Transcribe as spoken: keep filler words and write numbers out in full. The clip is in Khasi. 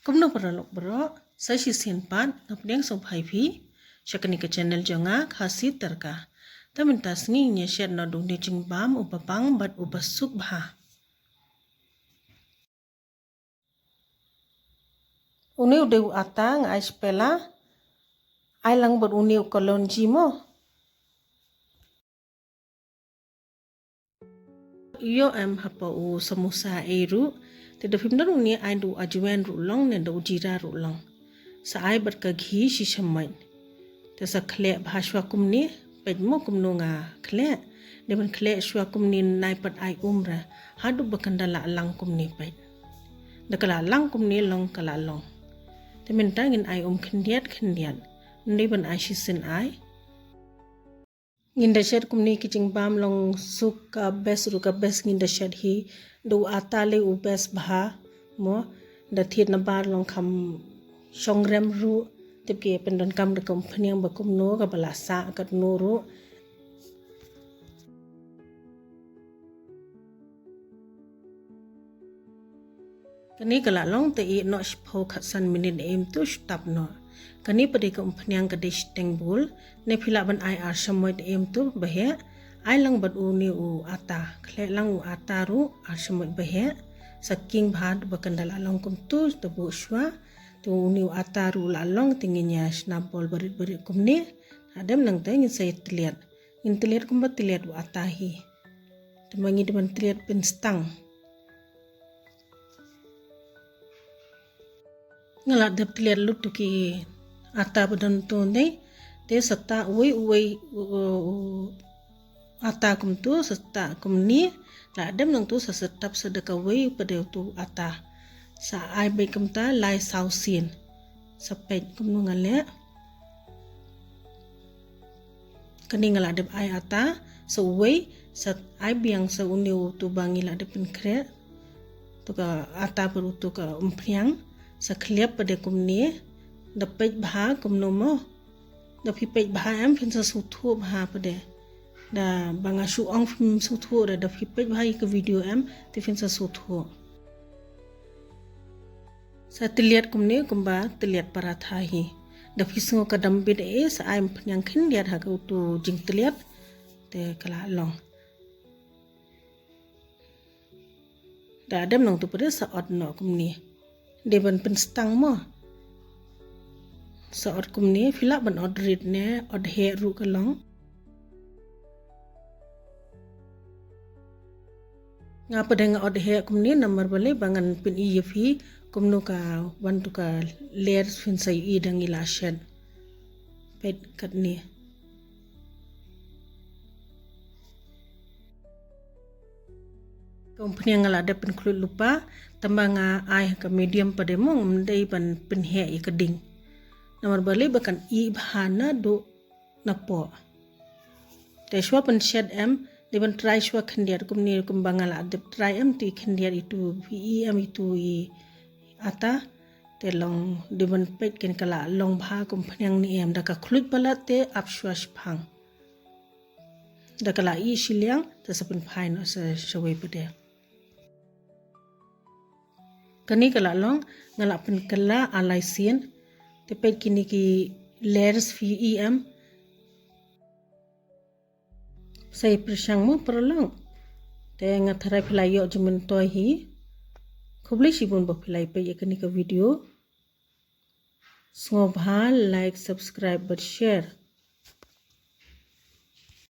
Kumno paralok baroh, sa shisien pat nga pdiang sngewbha ïa phi sha kane ka channel jong nga, Khasi Tadka. Te mynta sngi ngin ïa shet noh da une u jingbam uba bang bad uba suk bha. Une u dei u ata nga ai shipela, ai lang bad une u kalonji mo. Ïoh em hapoh u samosa ei ruh. Te da phim don une ai da u ajwain ruh long ne da u jira ruh long. Sa ai bad ka ghi shi shamoit. Te sa khleh bha shuwa kumne, peit mo kumno nga khleh. Dei ban khleh shuwa kumne, nai pat ai um re. Haduh ba kan da lah lang kumne peit. Da ka lah lang kumne long ka lah long. Te mynta ngin ai um khyndiat khyndiat. Ym dei ban ai shisien ai. Ngin da shet kumne ki jingbam long suk ka best ruh ka best ngin da shet hi. Da u ata lei u best bha mo. Da thied na bar long kham shong rem ruh. Tip ki pyndonkam da ka umphniang ba kumno kaba la sah katno ruh. Kane ka lah long te ïeh noh shiphew khatsan minit em tu shu tap noh. Kane pat dei ka umphniang ka dei shiteng bul, ne phi lah ban ai ar shamoit em tu ba heh, ai lang bad une u ata, khleh lang u ata ruh ar shamoit ba heh, sa king bha ba kan da lah long kumtu, te buh shuwa, te une u ata ruh lah long, te ngin ïa shna bol barit barit kumne, hadem nangta ngin sa ïa tylliat. Ngin tylliat kumba tylliat u ata hi. Te ma ngi dei ban tylliat pynstang. Nga la dep tylliat lut tu ki ata ba don tu ne. Te sa tap uwei uwei u, u, u ata kumtu, sa tap kumne. La dem nangtu sa, sa tap sa da kawei pat de utu ata. Sa ai beit kumta lai saw sien. Sa peit kumno nga leh. Kane nga la dep ai ata, sa uwei, sa ai biang sa une utu ba ngi la dep pynkhreh. Tu ka ata bad utu ka umphniang, sa khliap pat de kumne, da peit bha kumno mo. Da phi peit bha em, phin sa sngewthuh bha pat de. Da ba nga shu ong phim sngewthuh da, da phi peit bha ïa ka video em, te phin sa sngewthuh. Sa tylliat kumne kumba tylliat paratha hi. Da phi sngew ka dam bit eh, sa ai umphniang khyndiat ha ka utu jingtylliat. Te ka la long. Da dem nangtu pat de sa ot noh kumne. Dei ban pynstang mo. Sa ot kumne, phi lah ban ot rit ne ot heh ruh ka long. Nga pat de nga ot heh kumne namar balei ba ngan pyni ïa phi kumno ka wan tu ka layers phin sa ïohi da ngi la shet. Peit katne. Ka umphniang nga la dep pynkhluit lypa, tangba nga ai ha ka medium pat de mo, ngam dei ban pynheh ïa ka ding. Namar balei ba kan ih bha naduh napoh. Te shuwa pynshet em, dei ban try shuwa khyndiat kumne kumba nga la dep try em, tu i khyndiat itu i em itu i ata. Te long dei ban peit ken ka la long bha ka umphniang ne em, da ka khluit palat te ap shuwa shiphang. Da ka la ih shiliang, te sa pynphai noh sa shawei pat de. Kane ka la long, nga la pynkylla ar lai sien. Te peit kine ki layers phi ïohi em. Sa ïa pyrshang mo paralok. Te nga tharai phi la ïoh jingmyntoi hi. Khublei shibun ba phi la ïa peit ïa kane ka video. Sngewbha like, subscribe bad share.